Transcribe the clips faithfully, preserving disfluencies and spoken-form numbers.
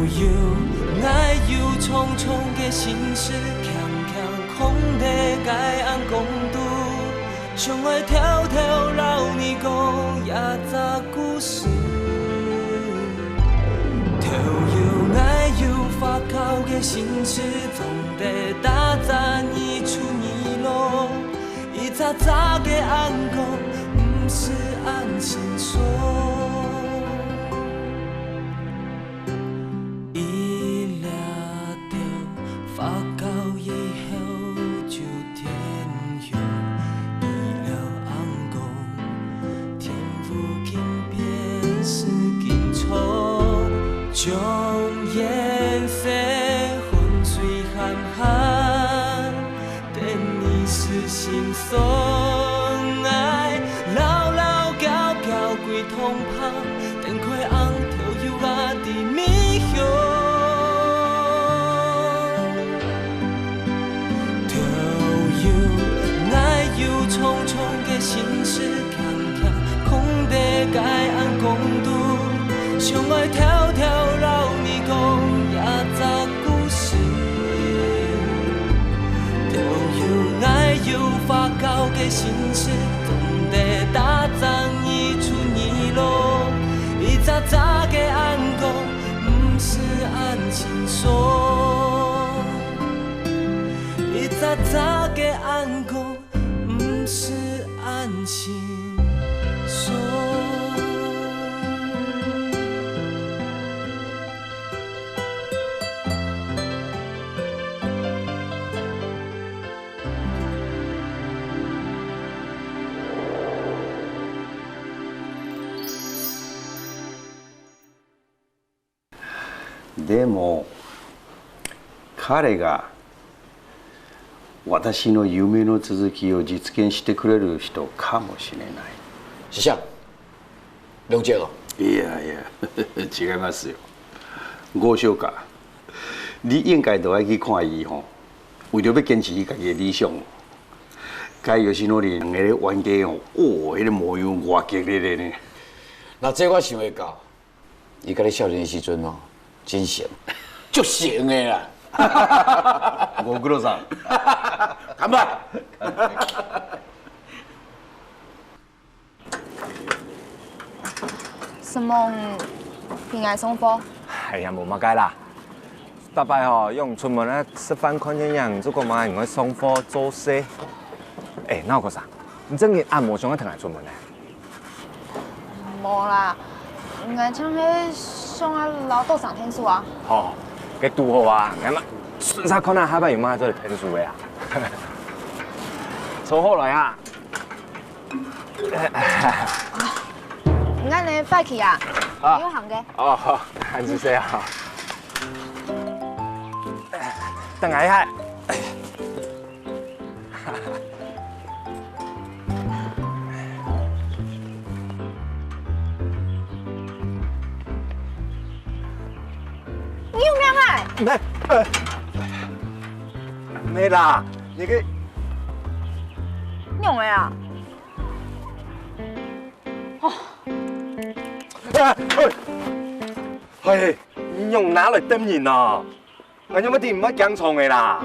有，𠊎有重重个心事，輕輕囥在該暗光肚，想愛偷偷摎你講這隻故事。都有，𠊎有發酵个心事，總得打發你出二路。 一隻隻个暗光，毋使恁清爽。一粒豆發酵以後就天亮，一粒暗光，天父緊變是緊錯，將顏色混水喊喊。 等你死心酸，愛牢牢交交歸同伴，等開紅豆油啊的米香。都有，𠊎有重重个心事， 輕輕囥在該暗光肚，想愛偷偷摎你講這隻故事。都有，𠊎有發酵个心事，總得打發你出二路。一隻隻个暗光，毋使恁清爽。一隻隻个暗光， 毋使恁清爽。でも、彼が私の夢の続きを実現してくれる人かもしれない。師匠，龍介哦。いやいや、違いますよ。豪商家，你應該都愛去看伊吼，為著要堅持伊家己的理想。該吉野家兩个冤家吼，哦，彼个模樣偌激烈的呢。那這我想會到。 伊佮你少年的時陣哦，真成，足成的啦。ご苦労さん。乾杯。承蒙你來送貨。哎呀，無麼个啦。逐擺吼，約出門啊，食飯、看電影，做工嘛，你愛送貨、做事。哎，那有个啥？你真个恁無想愛跈𠊎出門呢？ 無啦，𠊎淨係想愛摎多儕𢯭手啊。好，該堵好啊，𠊎嘛順續看下下擺有麼个做得𢯭手个啊。坐好來啊。𠊎呢，拜去啊，啊。有閒个。哦，好，恁仔細啊。等𠊎一下。 你有病啊？沒，呃，沒啦，你个，仰仔啊？哦。哎，哎，哎，你仰拿來抌人啊？ 𠊎仰會知毋會驚撞个啦？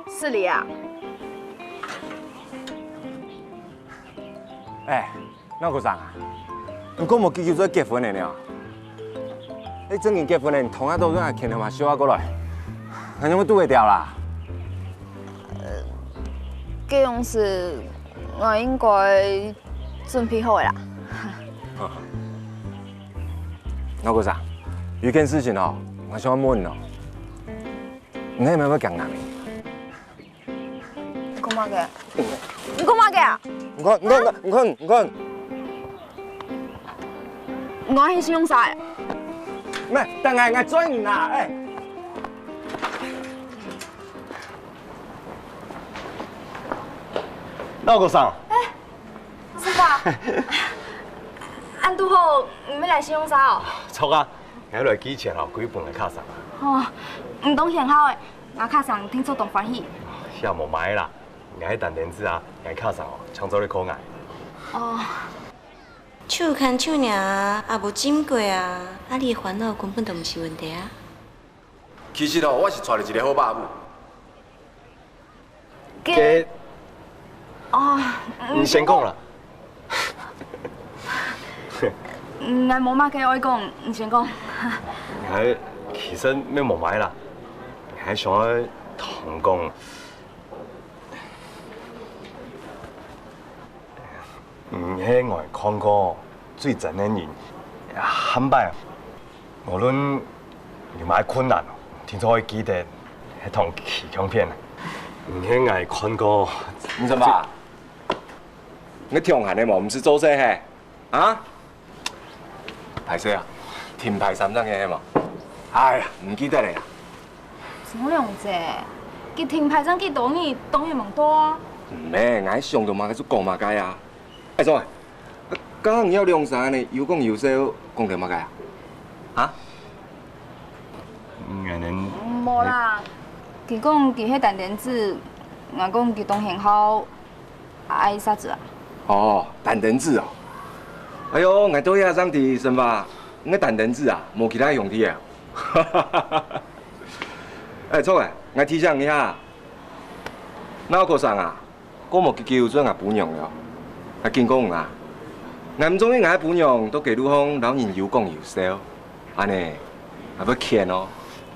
失禮啊！哎，那有个啥啊？你講無幾久就愛結婚了呢？你正經結婚了，你同阿都用牽頭嘛，笑啊過來，𠊎仰會堵會牢啦？呃，該樣式，𠊎應該準備好个啦。 那有个啥？有一件事情哦，𠊎想愛問你哦。你係毋係會驚人个？你講麼个？你講麼个啊？你看，你看，你看，你看。𠊎係信用儕个。咩？等下，𠊎追你啦，哎。那有个啥？哎， 師傅啊，恁堵好，你乜來信用儕哦？著啊，𠊎來寄錢哦，歸分𠊎卡桑啊。哦，你當賢孝誒，𠊎卡桑定著當歡喜。也無麼个啦，𠊎單單仔啊，𠊎卡桑哦，常做得call𠊎。哦。手牽手爾啊，也無浸過啊，啊你煩惱根本就毋是問題啊。其實吼，我是娶著一个好爸母。該，哦，你先講啦。嗯，𠊎無麼个愛講，你先講。𠊎其實也無麼个啦，𠊎想愛同你講。 你係𠊎看過最真个人，下擺無論有麼个困難，定著愛記得係同佢共片。你係𠊎看過，你做麼？你暢閒个無？毋使做事嘿？啊？ 歹勢啊，停牌三隻月係無？哎呀，毋記得了啦。張良仔，佢停牌正幾多日，當然吂到啊。毋係，𠊎想到麼个就講麼个啊。哎，總，剛剛你有兩儕呢，有講有笑，講到麼个啊？啊？嗯，無啦，佢講佢係單丁子，𠊎講佢當興好 阿姨啥子啊？哦，單丁子哦。哎喲，𠊎到這正知，生發，你个單丁子啊，無其他兄弟啊。哎，著欸，𠊎提醒你哈，若有學生啊，過無幾久就𠊎餔娘了。𠊎警告你啊，𠊎毋中意𠊎个餔娘在街路項摎人有講有笑，恁呢，𠊎會譴哦，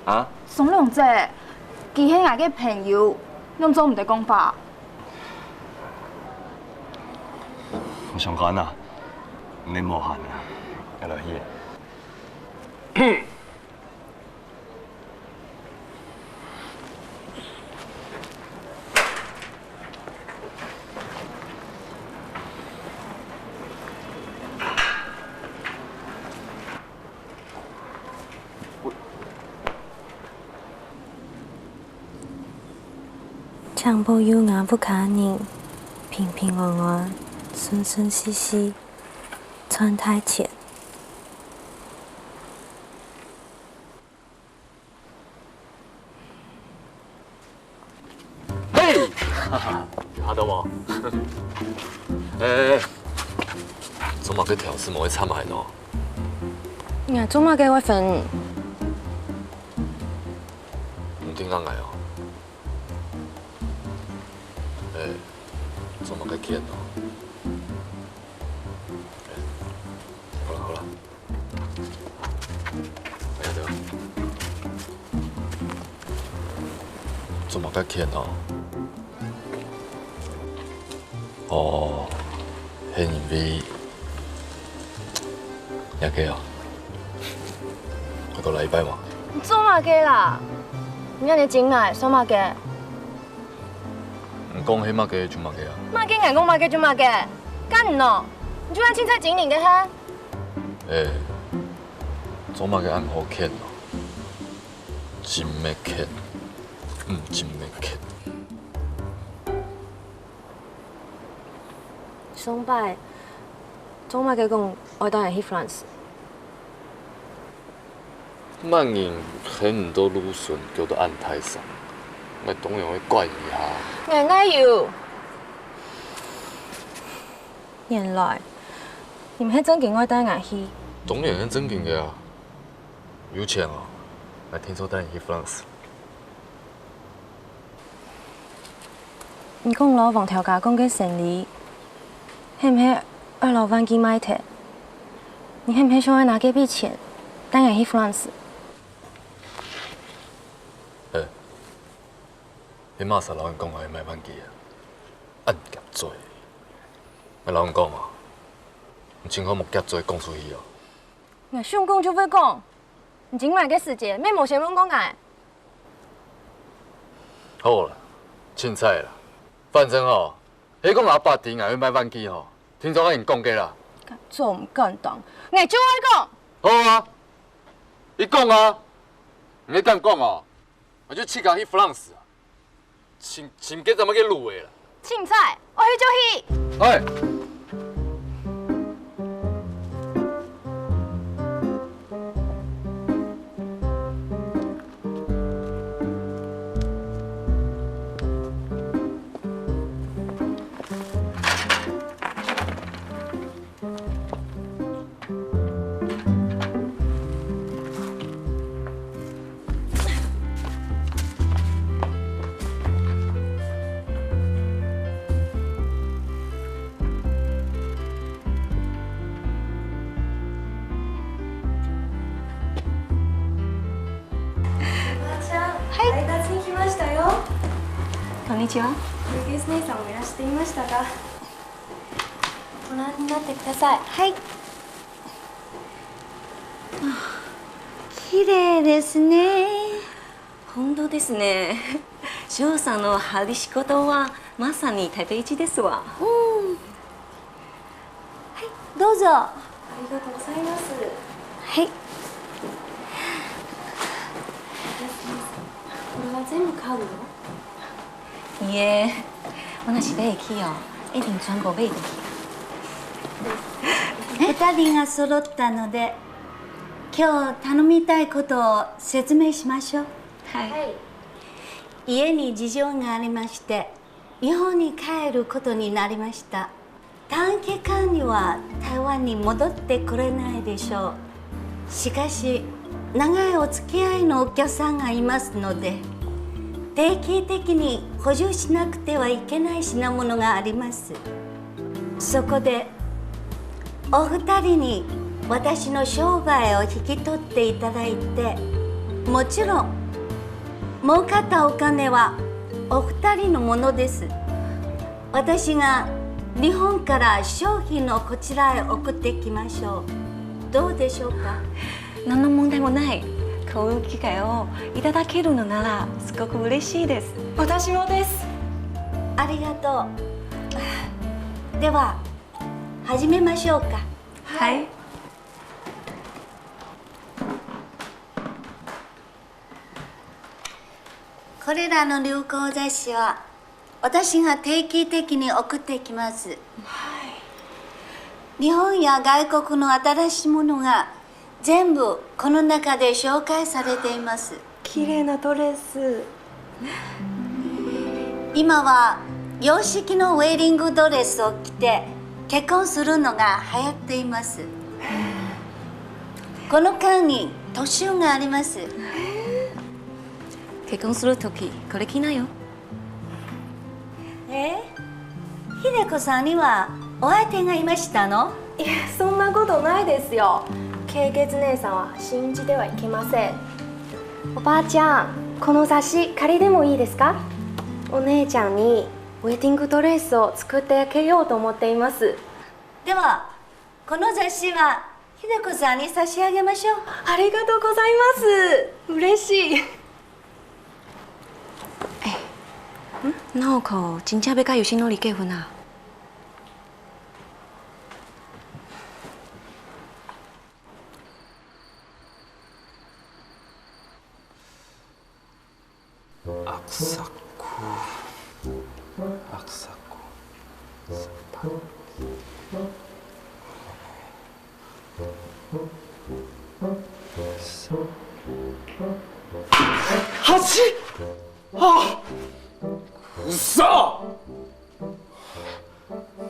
啊？張良仔，佢係𠊎个朋友，仰做毋得講話？ 無相干啊，你無閒啊，𠊎來去。請保佑吾屋下人平平安安、順順序序、賺大錢。 嘿，哈哈，有看著無？欸，做麼个調色無會插埋喏？𠊎做麼个會分？毋定𠊎哦。欸，做麼个譴哦？欸，好啦好啦。 哎呀，對啊。做麼个譴哦？哦，係因為這个哦，𠊎過來一擺嘛。你做麼个啦？你恁呢整𠊎，算麼个？你講係麼个就麼个啊。麼个𠊎講麼个就麼个，該你呢？你就恁清彩整人个係？ 欸，做麼个恁好譴哦？真毋譴，嗯，真毋譴。上擺，做麼个講愛帶𠊎去France？麼人牽你到路脣，噭到恁大聲，𠊎當然會管一下。𠊎哪有？ 原來，你毋係正經愛帶𠊎去。當然係正經个啊！有錢哦，𠊎定著帶你去France。你講摎黃頭家講个生理，係毋係愛摎玩具賣忒？你係毋係想愛拿該筆錢，帶𠊎去France？欸，係麼儕摎你講愛買玩具啊？恁夾嘴！ 𠊎摎你講哦，你盡好莫夾嘴講出去哦。𠊎想講就會講，你今晡个時節，乜無先問過𠊎。好啦，凊彩啦，反正吼，係講阿爸知𠊎愛買玩具吼，定著愛同你講个啦。敢做毋敢當，𠊎就愛講。好啊，你講啊，你敢講哦？𠊎就自家去France啊！ 尋，尋該隻麼个路仔啦。凊彩，愛去就去。哎！こんにちは。清潔姐さんもいらしていましたか。ご覧になってください。はい。あ、綺麗ですね。本当ですね。翔さんの針仕事はまさに手で一ですわ。うん。はい、どうぞ。ありがとうございます。はい。これは全部買うの？いえ、同じでいいよ。一定全部被动。二人が揃ったので、今日頼みたいことを説明しましょう。はい。家に事情がありまして、日本に帰ることになりました。短期間には台湾に戻ってこれないでしょう。しかし、長いお付き合いのお客さんがいますので、定期的に補充しなくてはいけない品物があります。そこで、お二人に私の商売を引き取っていただいて、もちろん、儲かったお金はお二人のものです。私が日本から商品をこちらへ送ってきましょう。どうでしょうか？何の問題もない。こういう機会をいただけるのならすごく嬉しいです。私もです。ありがとう。では、始めましょうか。はい。これらの流行雑誌は私が定期的に送ってきます。日本や外国の新しいものが全部この中で紹介されています。綺麗なドレス。今は洋式のウェディングドレスを着て結婚するのが流行っています。この間に途中があります。結婚するときこれ着なよ。え？秀子さんにはお相手がいましたの？いえ、そんなことないですよ。清潔姐さんは信じてはいけません。おばあちゃん、この雑誌借りてもいいですか？お姉ちゃんにウェディングドレスを作ってあげようと思っています。では、この雑誌は秀子さんに差し上げましょう。ありがとうございます。嬉しい。え、ん？直子、真正要甲有心努力結婚啊？ 阿萨库，阿萨库，哈气！啊！不是啊！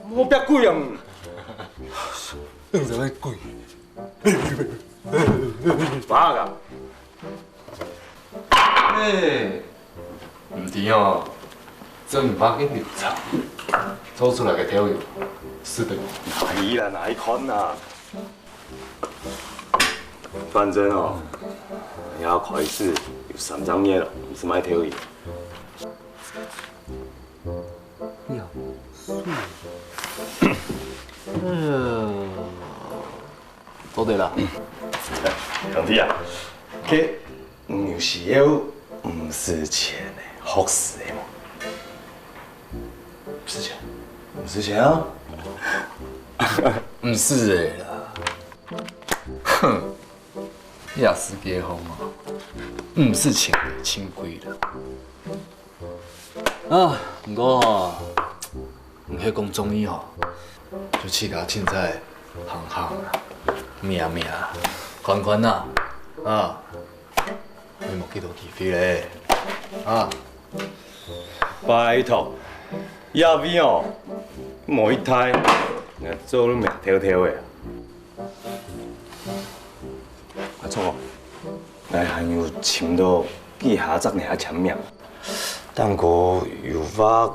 もう百鬼やん。嗯，什么鬼？哇个！哎，毋知哦，真毋怕个流程，做出來个豆油，是的。哪一啦，哪一款啦？反正哦，也開始有三隻月了，毋使買豆油。 呀，水。嗯，做得啦。兄弟啊，該你有需要毋使錢个學士个無？毋使錢？毋使錢啊？毋使个啦。哼，這世界好無？毋使錢个真貴啦。 啊，毋過吼，毋係講中意吼，就自家凊彩行行啊，摸摸啊，看看啊，啊，你無幾多機會咧，啊。拜託，這位哦，無一台，做你命挑挑个。阿聰哦，𠊎還有尋到幾下隻你个簽名。 但過有畫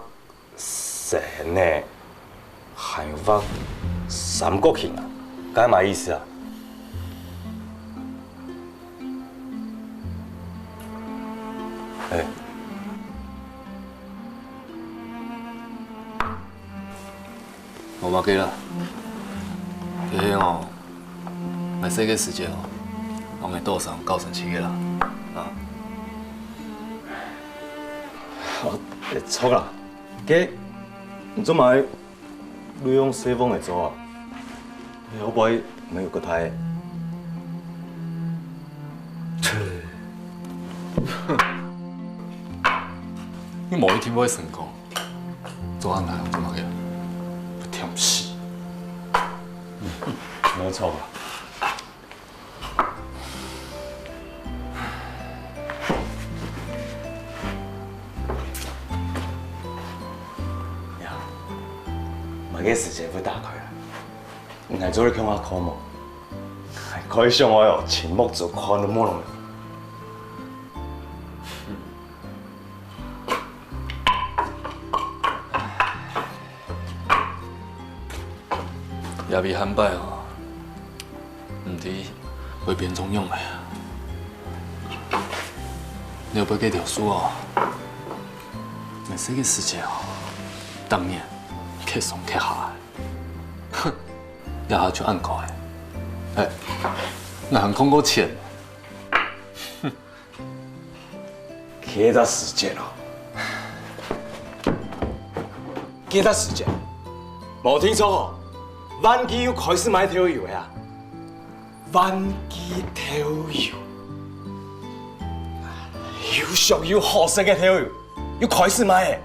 神呢，還有畫三角形啊，該麼意思啊？哎，無麼个啦。嘿嘿哦，買細个時節哦，𠊎个多少教生錢个啦，啊。哦，著啦，該你做麼个利用細房仔做啊？後背無有較大个。切，你無一定會成功。 做恁樣做麼个？不甜死！無錯啊。呀，麼个時節會打開啊？你還做得共下看無？開上愛哦，錢目珠看都無了。 這位還擺哦，毋知會變做仰仔啊！你有背該條數哦，買細个時節哦，逐年較上較下。哼，這下就恁高欸！哎，哪還講過錢？ 該隻時節哦，該隻時節，無聽錯哦，玩具又開始賣豆油了啊！玩具豆油，又俗又好食个豆油，又開始賣了，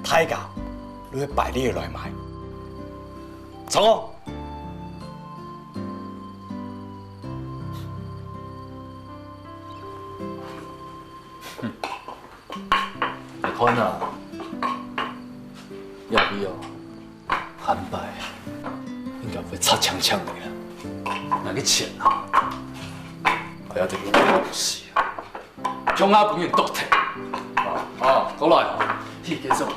大家就會排隊來買。著哦！ 你看啊，這位哦，還擺應該會擦淨淨个啦。該個錢啊，哎呀，這個東西啊，將來分人剁忒。啊，啊，過來啊，去介紹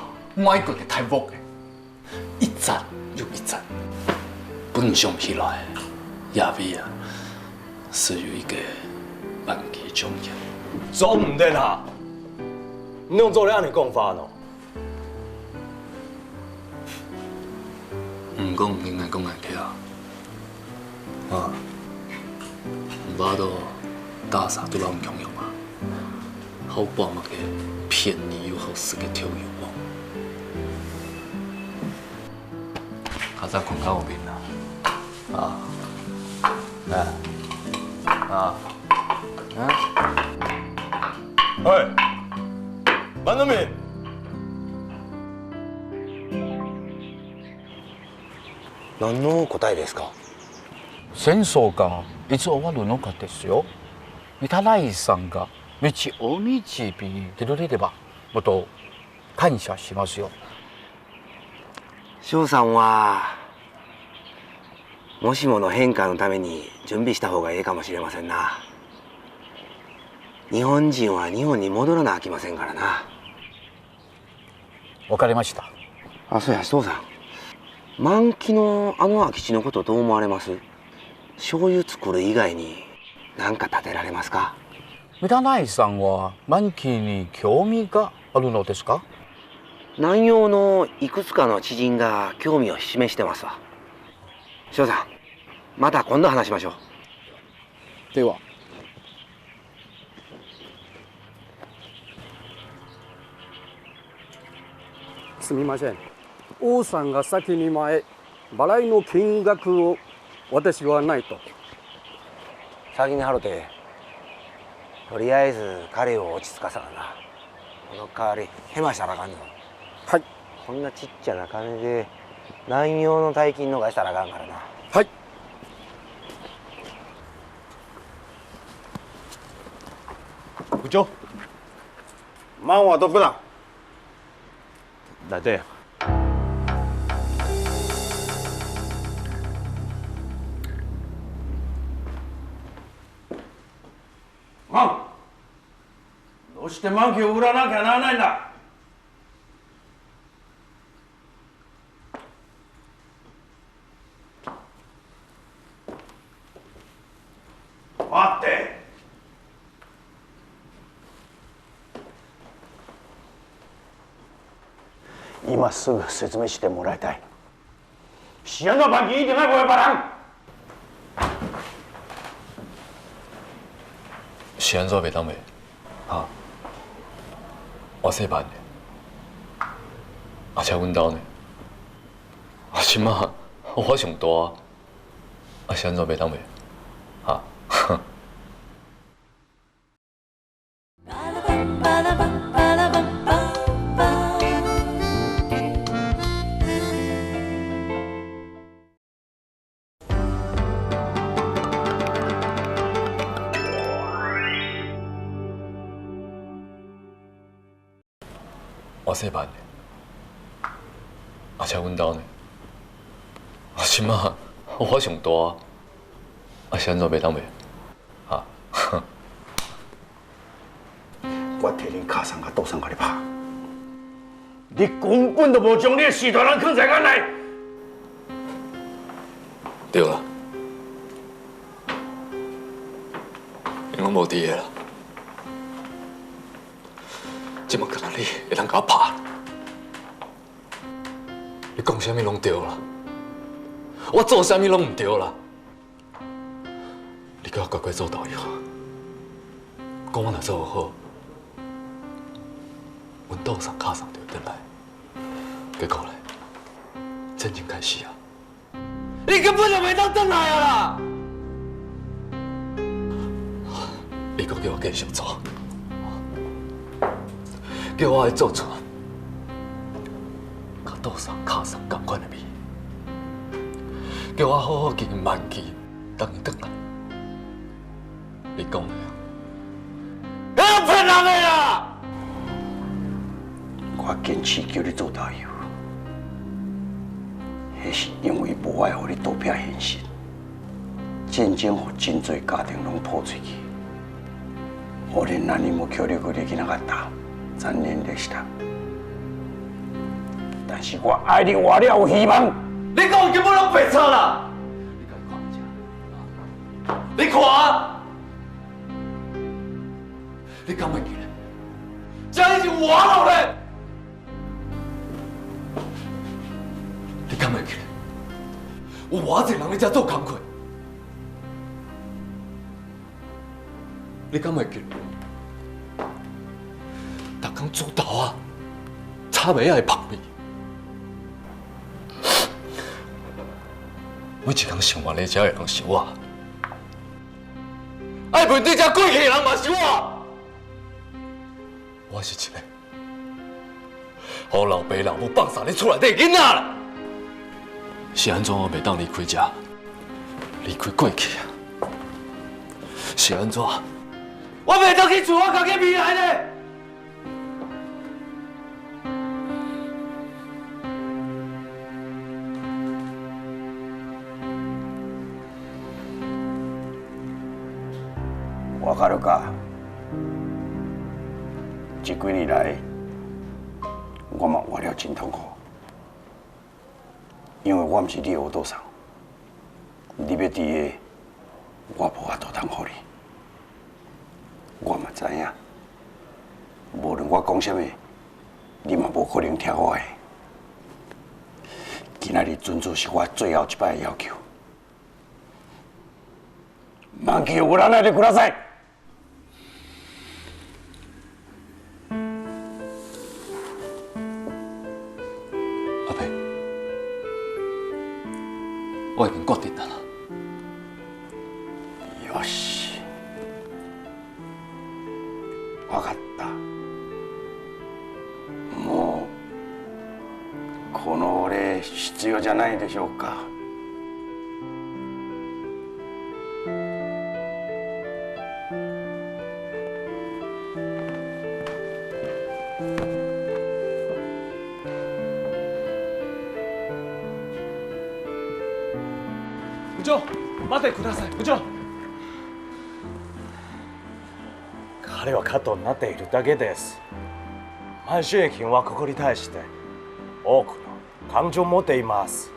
外國个大屋个。 一層又一層，分你想起來，這位啊，係有一個萬幾種人。做毋得啊！你仰做得恁樣講法呢？毋講毋應該講𠊎个啊！啊，毋怕到大儕都摎你共樣啊！好把握个便宜又好食个豆油哦！ 較早困較有面啊！啊，來，啊，啊！嘿，萬人民！何のことですか？戦争がいつ終わるのかですよ。見たないさんが道を導いてくれれば、もっと感謝しますよ。 翔さんは、もしもの変化のために準備した方がいいかもしれませんな。日本人は日本に戻らなあきませんからな。わかりました。あ、そうや、翔さん。万木のあの空き地のことどう思われます？ 醤油作る以外に何か建てられますか？三田内さんは万木に興味があるのですか？南洋のいくつかの知人が興味を示してますわ。翔さん、また今度話しましょう。では。すみません。王さんが先に前、 バラの金額を私はないと。先にハロて、とりあえず彼を落ち着かせな。この代わり、ヘマしたらあかんの。はい。こんなちっちゃな金で、南洋の大金逃したらあかんからな。はい。部長、マンはどこだ？ 内底。マン！どうしてマンキーを売らなきゃならないんだ？ 待って！今すぐ説明してもらいたい。是安怎辦？佢一定愛陪別人。是安怎袂當陪？哈？我細班呢？而且阮兜呢？啊，這馬我上大啊，啊，是安怎袂當陪？哈？ 我細班呢？啊，這阮兜呢？啊，這馬我上大啊，啊，是安怎袂當陪？哈？我替恁卡桑佮多桑共你拍，你根本就無將你的序大人囥在眼內。對啦，𪜶攏無佇咧啦。 這馬干焦你會當共我拍。你講啥物攏對啦，我做啥物攏毋對啦。你叫我乖乖做導遊，講我若做毋好，阮多桑卡桑就會轉來。結果咧，戰爭開始啊！ 你根本就袂當轉來啊啦！你閣叫我繼續做，叫我愛做出佮多桑卡桑仝款的味，叫我好好經營漫記，等伊轉來。 你講的啊，彼騙人的啦！我堅持叫你做導遊，彼是因為無愛予你倒爿現實。戰爭予真濟家庭攏破碎去，予恁難恁無氣力去咧去那个打，殘忍的時代。但是我愛你活了有希望。你講的根本攏白賊啦！你家己看一下。 你看啊，你敢會記得，遮已經偌老咧？你敢會記得，有偌濟人佇遮做工課？你敢會記得，逐工煮豆仔，炒麥仔的芳味？每一工生活佇遮的人是我。 愛分佇遮過去的人嘛是我。我是一个，予老爸老母放捒佇厝內底的囡仔啦。是安怎我袂當離開遮，離開過去啊？是安怎我袂當去揣我家己的未來呢？ 我共你講，這幾年來，我嘛活了真痛苦，因為我毋是你的お父さん。 你欲佇咧，我無法度通予你。我嘛知影，無論我講啥物，你嘛無可能聽我的。今仔日準做是我最後一擺的要求。漫記をご覧になってください。 阿伯，我已經決定了啦。よし。わかった。もう、この俺、必要じゃないでしょうか。 部長、待ってください、部長。彼は過度になっているだけです。万象品はここに対して多くの感情を持っています。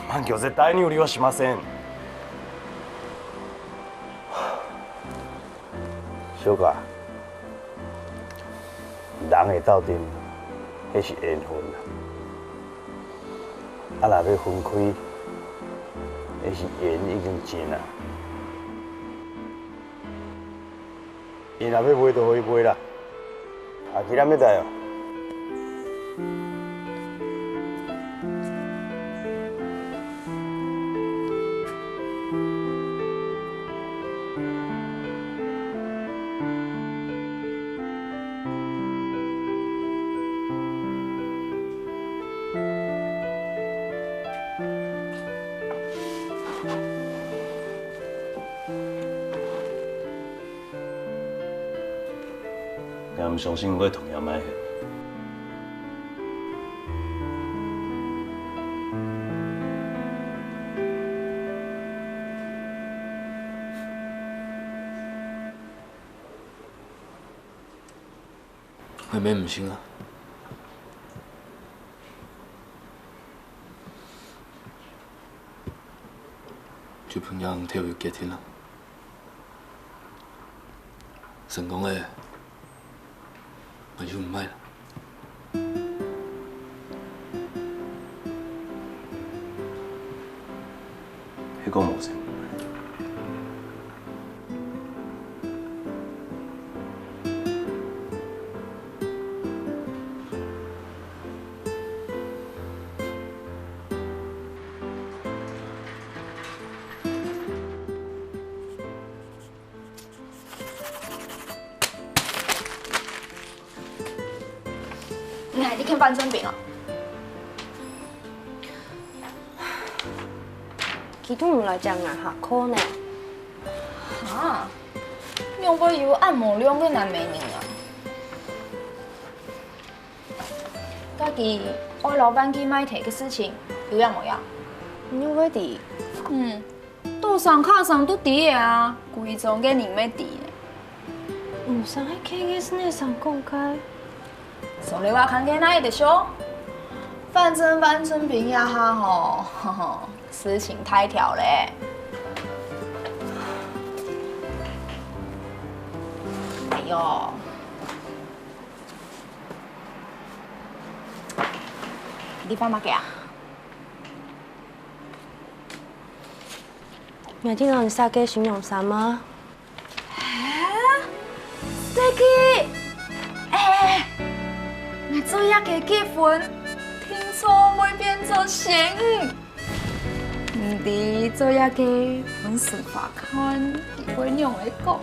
万記を絶対に売りはしません。小可，人會鬥陣，彼是緣分啊。啊，若欲分開，彼是緣已經盡啊。緣若欲賣就可以賣啦。啊，今仔日欲來哦。 𠊎毋相信𠊎會同樣賣忒。𠊎乜毋信啊！就憑若頭一決定啊！ 成功了，𠊎就毋賣了。係講無成功。 你還在看范春平哦？佢都毋來接𠊎下課呢。哈，仰會有恁無良个男仔人啊？該佢愛摎玩具賣忒个事情，有影無影？你仰會知？嗯， 多桑卡桑都知个啊，歸莊个人乜知呢。毋成係K K先生講个。所以𠊎看个哪會得笑？反正范春平這下吼，事情大條咧。哎喲，你發麼个啊？ 你知𠊎新買个新娘衫嗎？哈？這个？哎，𠊎做這个結婚，定著會變做仙女。毋知做這个分順發看，佢會仰仔講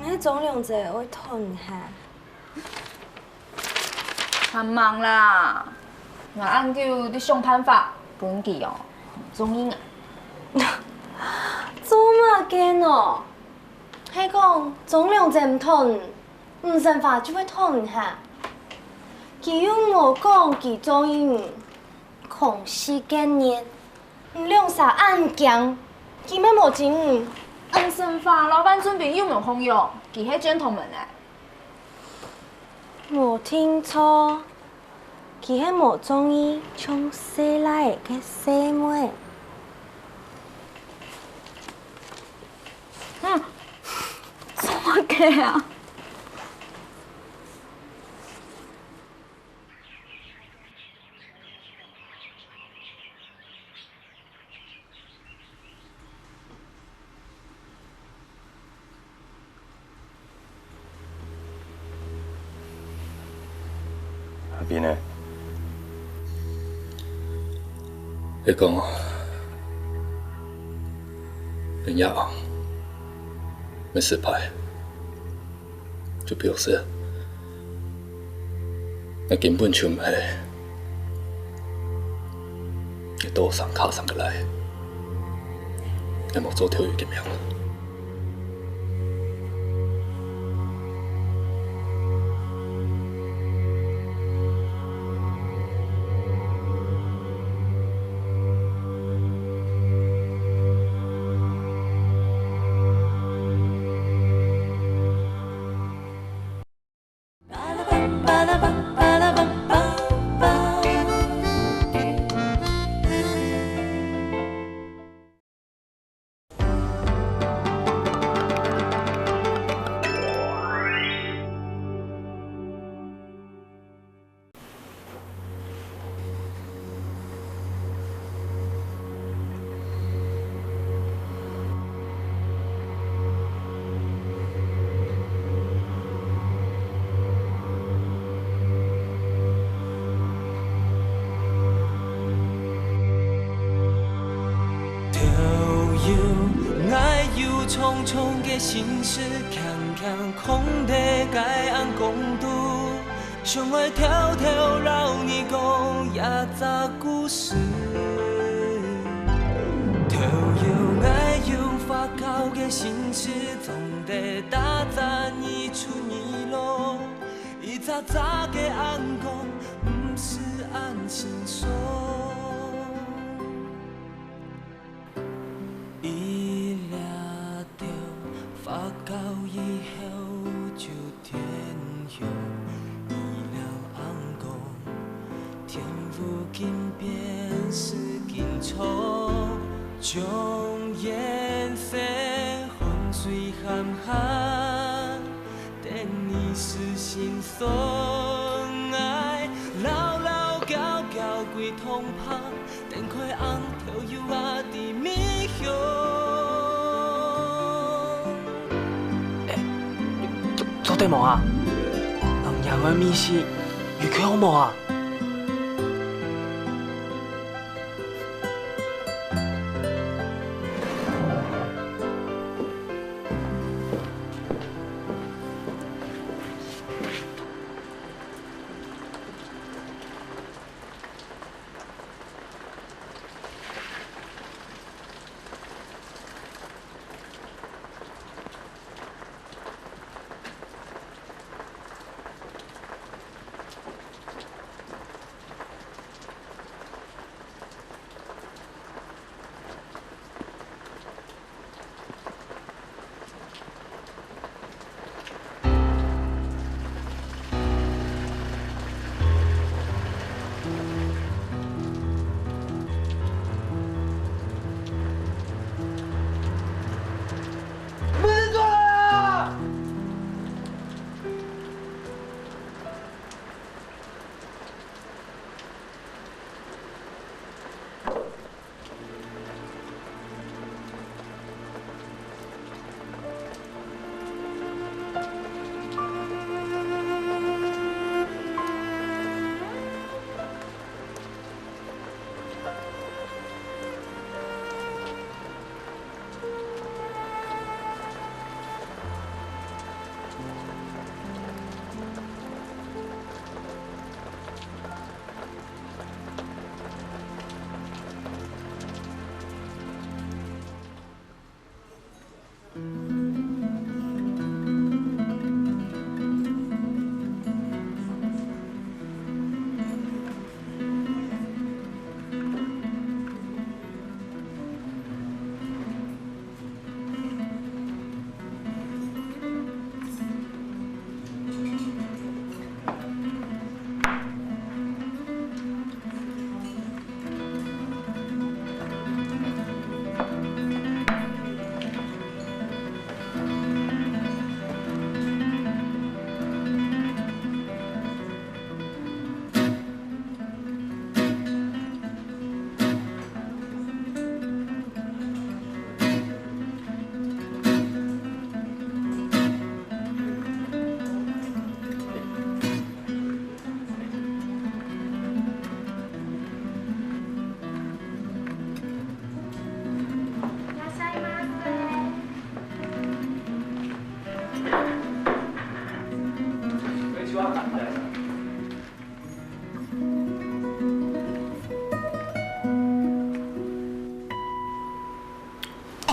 ？𠊎係張良仔，愛討你哈。 還吂啦，𠊎恁久在想辦法分佢哦，中意啊。做麼个呢？係講張良仔毋討你，吳成發就會討你哈？佢又無講佢中意你，空虛个人，你兩儕恁驚，佢乜無中意你。吳成發摎范春平又無共樣，佢係gentleman欸。 無定著，佢係無中意像細賴仔个細妹。嗯，做麼个啊？ 阿斌呢？你講，你也愛失敗。 就表示，𠊎根本就毋係你多桑卡桑个倈，𠊎無做頭一个名。𠊎有重重个心事，輕輕囥在該暗光肚，想愛偷偷摎你講一隻故事。都有𠊎有發酵个心事，總得打發你出你路，一隻隻个暗光，毋使恁清爽。 一粒豆發酵以後就天亮，一粒暗光，天烏金邊是金錯，將顏色汗水喊喊。 等你死心送愛，老老交交歸同伴，等開紅豆油啊的米香。做，做得無啊？紅豆个味緒有夠無啊？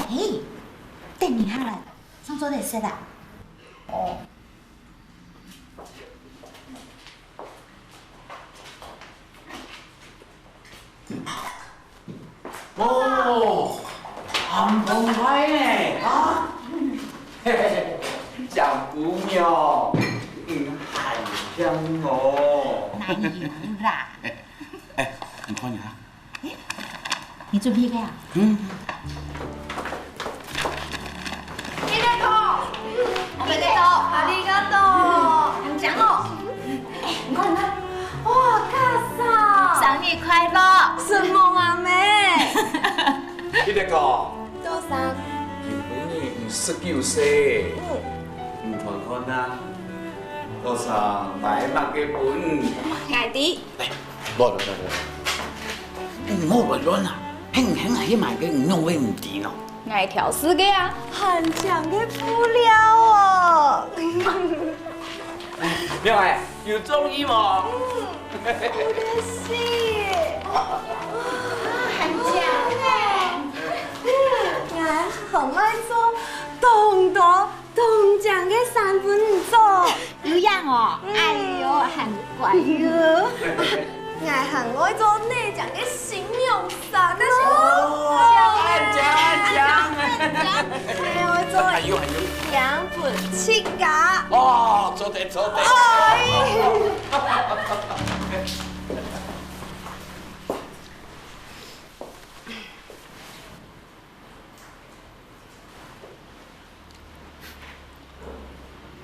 哎，等一下啦，上桌得食啦。哦。 哦，還痛快呢，啊？嘿嘿，薑母苗，嗯，還香哦。哪有啦？哎，哎，你看你啊。 你準備个啊？嗯。ありがとう。ありがとう。很香哦。哎，你看，你看。哇，嘎桑。生日快樂。承蒙阿姆。一个哥。多桑。今晡日你十九歲。嗯。你看看啊，多桑買麼个分你？𠊎知。哎，無了，無了。 毋好亂亂啊！你毋肯去買个，你仰會毋知呢？𠊎挑試个啊。還靚个布料哦！妙愛，有中意無？嗯，好个是。啊，還靚呢！𠊎還愛做當多 當靚个衫分你著。有影哦，哎喲，還乖喲。𠊎還愛做恁靚个新娘衫，但是哦，恁靚，恁靚。𠊎還愛做一件分自家。哦，做得，做得。哎。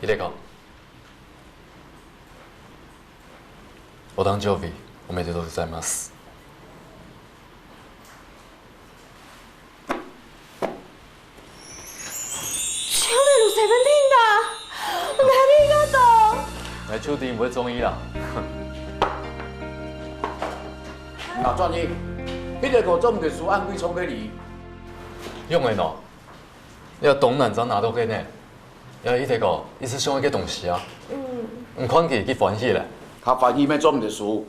秀子，お誕生日おめでとうございます。チャンネルセブンティーンだ。ありがとう。哎，秋婷不会中意啦。那轉去，秀子做毋得輸恁貴重个禮。用个喏。 這當難正拿到个呢。這秀子一直想愛个東西啊。嗯。你看佢幾歡喜咧。佢歡喜乜做毋得輸。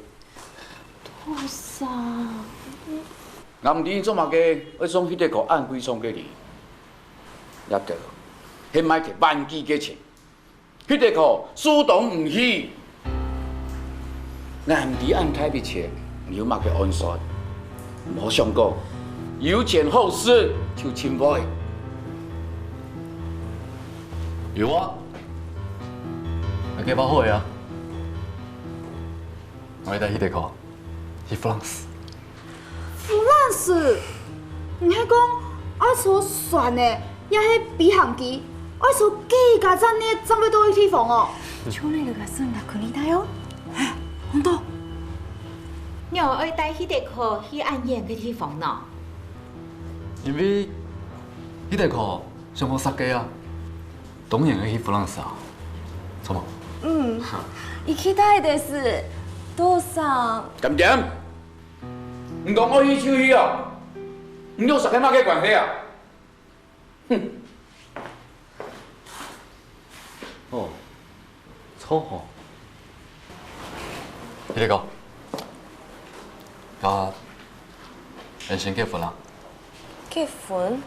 多少？𠊎毋知做麼个愛送秀子恁貴重个禮。這兜，係賣忒玩具个錢。 秀子輸都毋去。𠊎毋知恁大筆錢有麼个安全，無想過有錢好勢就盡會。有啊，𠊎計畫好个啊。 𠊎愛帶秀子去Florence。Florence？你係講愛坐船仔，也係飛行機，愛坐幾下站仔正會到个地方哦？就係這个選擇可以帶哦。哎，紅豆。你愛帶秀子去恁遠个地方呢？因為秀子想好設計啊。 當然愛去Florence啊，著無？嗯，行きたいです。多少？恬恬！你講愛去就去啊！你摎設計麼个關係啊？哼！哦，著吼。秀子，該𠊎先結婚啦。結婚？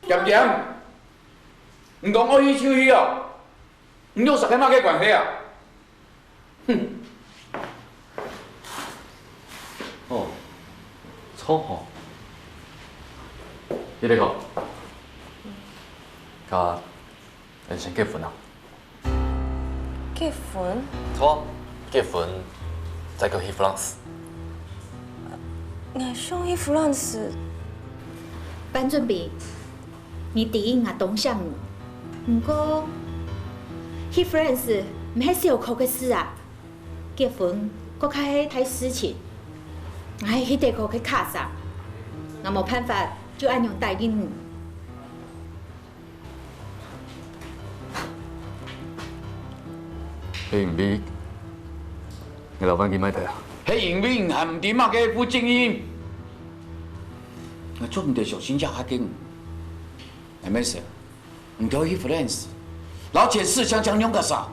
恬恬，你講愛去就去哦！你摎設計麼个關係啊？ 哼！哦，著吼。秀子，該𠊎先結婚啊。結婚？著，結婚，再過去Florence。𠊎想去Florence。辦準備，你知𠊎當惜你。毋過，去Florence毋係小可个事啊。 結婚，該較係大事情。𠊎係秀子个卡上，𠊎無辦法就恁樣答應你。係因為你老闆佢賣忒啊？係因為你還毋知麼个負責任。𠊎做毋得小心眼較緊。哎，無事。 你兜去Florence，摎前世想想用个啥？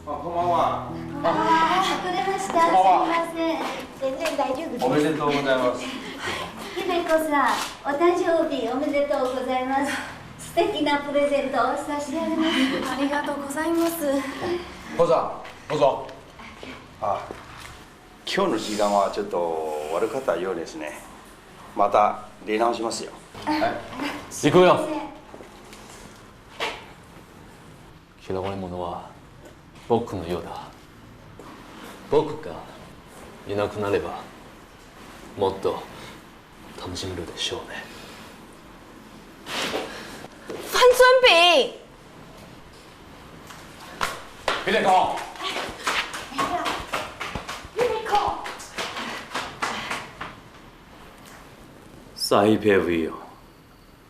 哦，こんばんは。あ、来ました。こんばんは。すみません。全然大丈夫です。おめでとうございます。秀子さん、お誕生日おめでとうございます。素敵なプレゼントを差し上げます。ありがとうございます。どうぞ、どうぞ。あ、今日の時間はちょっと悪かったようですね。 また出直しますよ。行くよ。嫌われ者は僕のようだ。僕がいなくなれば、もっと楽しめるでしょうね。范春饼！你來講。你來講。 曬一片位哦，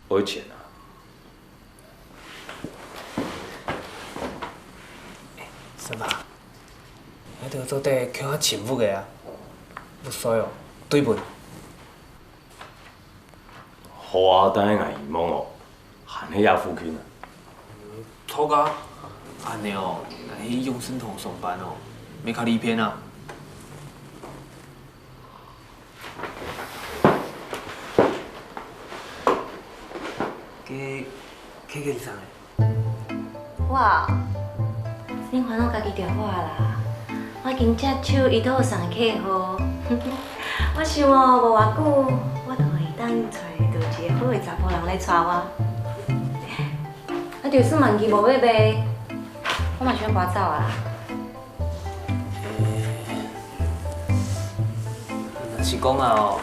愛錢啊！沈爸，𠊎兜做得共下尋屋个啊，屋稅哦，對分。好啊，等下𠊎去望哦，還係這附近啊。著啊，恁樣哦，𠊎去永盛堂上班哦，乜較利便啊。 該，該个李生呢？哇，恁煩惱家己就好啊啦！我已經接手一套生客戶，我想哦，無偌久，我就會當揣著一个好个查埔人來娶我。啊，就算問佢無欲賣，我嘛想搬走啊啦。 若是講啊哦，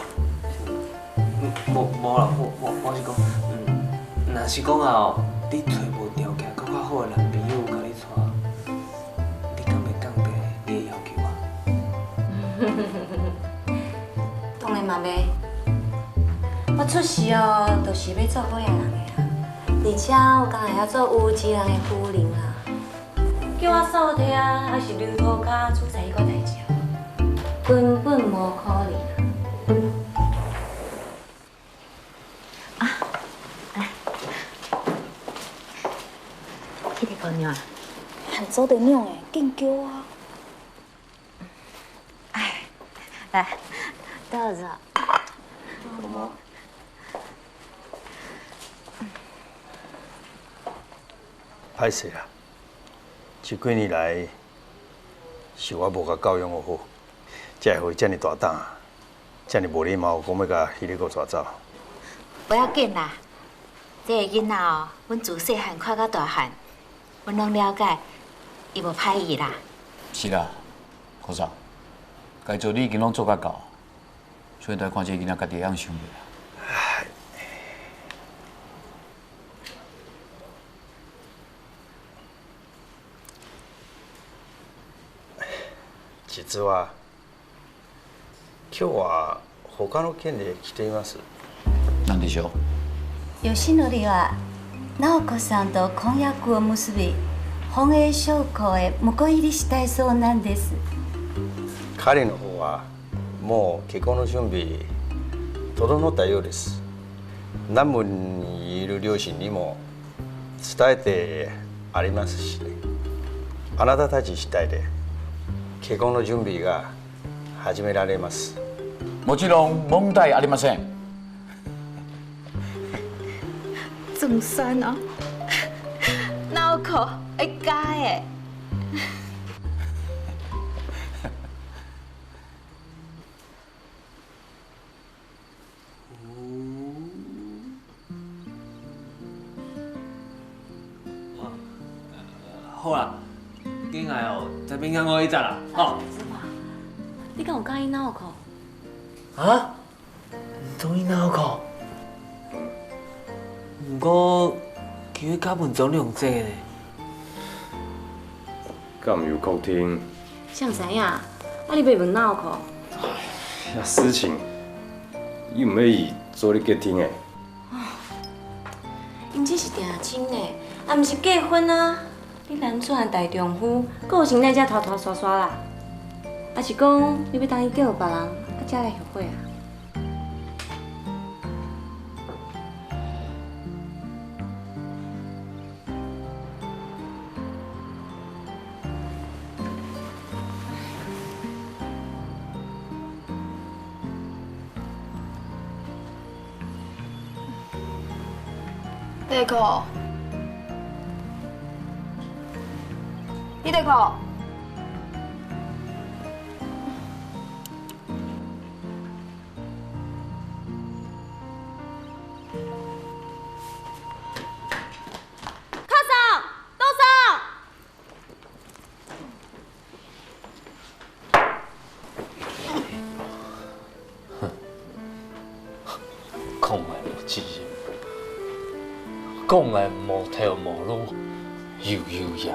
無，無啦，我，我，我是講，嗯，若是講啊哦，你揣無條件閣較好个男朋友佮你娶，你敢會降低你个要求啊？當然嘛袂。我出世哦，就是欲做好額人个啊，而且我當然愛做有錢人个夫人啊。 叫我掃地啊，還是摎塗跤，出在一个代誌啊，根本無可能啊！啊，來，這个姑娘啊，還做得仰仔，緊叫啊！哎，來，坐坐。 歹勢啊，這幾年來，是我無共教養好，才會遮爾大膽，遮爾無禮貌，講欲共希利哥帶走。無要緊啦，這个囡仔哦，阮自細漢看到大漢，阮攏了解，伊無歹意啦。是啦，科長，該做你已經攏做甲到， 所以愛看這个囡仔家己會曉想袂啦。実は、今日は他の件で来ています。なんでしょう？吉典は、直子さんと婚約を結び、本営将校へ婿入りしたいそうなんです。彼の方は、 もう結婚の準備整ったようです。南部にいる両親にも伝えてありますしね。あなたたち次第で結婚の準備が始められます。もちろん問題ありません。總算哦，直子會嫁欸。 好啦，該𠊎哦，再變另外一隻啦，吼。你敢有佮意直子？啊？你中意直子？毋過，佢會嫁分張良仔呢。 敢有確定？想知影？啊，你袂問直子？這事情又毋係佢做得決定个。𪜶這是定親呢，啊，毋是結婚啊！你男子漢大丈夫，閣有心內遮拖拖沙沙啦？抑是講你欲等伊嫁予別人，啊，才來後悔啊？ 直子，你直子。 科桑，多桑！講𠊎無責任，講𠊎無頭無路，又又搖搖。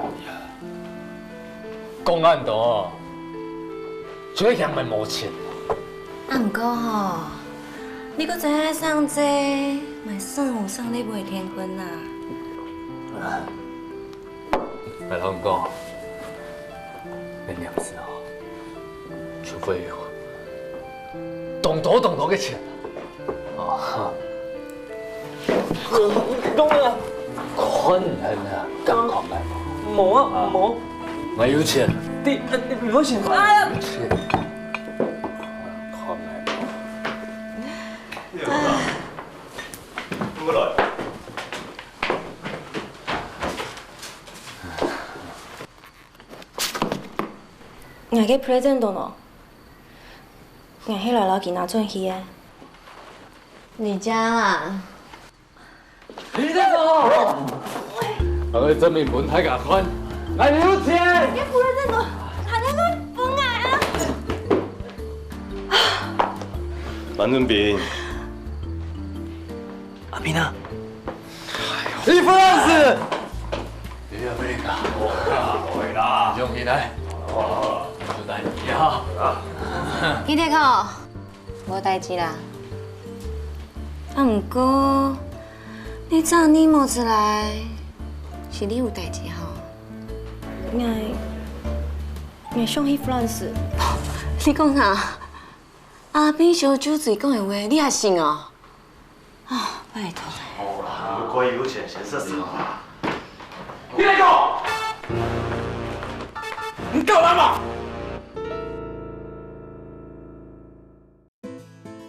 講恁多，就係嫌𠊎無錢。啊，毋過吼，你个真係生濟，買生好生禮物个天分啊！𠊎同你講，你娘子哦，除非有當多當多个錢。 哦，看人啊，敢看人？無啊，無。𠊎有錢。你，你有錢？有錢。看人。𠊎个present到呢？𠊎係來摎佢拿轉去个。你家啦。 你這個！𠊎愛證明分大家看，𠊎有錢！你不能這種，還能夠分𠊎啊！樊振斌，阿斌啊，你不認識？你也沒看過啦，你兄弟來，就帶你啊！你得看哦。 無代誌啦。啊，毋過，你昨暗晡無出來，係你有代誌吼？𠊎，𠊎想去France。你講啥？阿斌小酒醉講个話，你也信哦？啊，拜託。哦，如果有錢先說啥？你來講！你幹嘛嘛？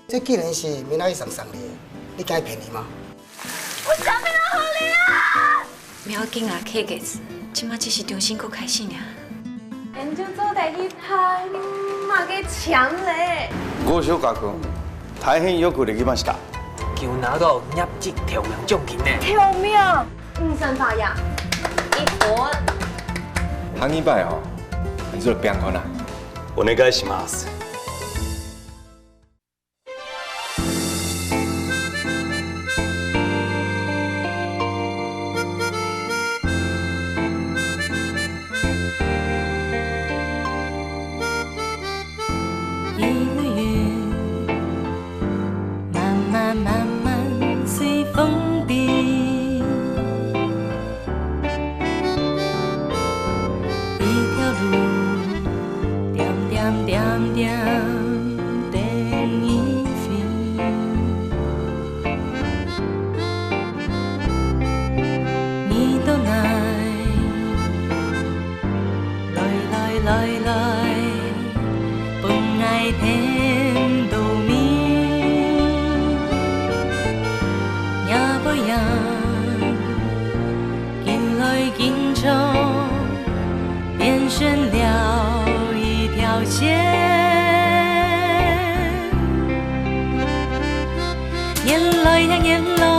這竟然係明仔日上上咧，你敢騙你嗎？𠊎啥物都好你啊！無要緊啊，K K，這馬只係重新過開始爾。恁樣做得去談麼个錢咧？五十億，大変よくできました。今日拿到業績頭名獎金呢。頭名？五三八呀，一分。下禮拜哦，你做得變看啊。お願いします。 一縷雲，慢慢慢慢隨風飛。一條路，點點點點等你飛。 你到哪？來來來來，分𠊎聽到明。若背影，緊來緊長，變成了一條線。原來呀，原來。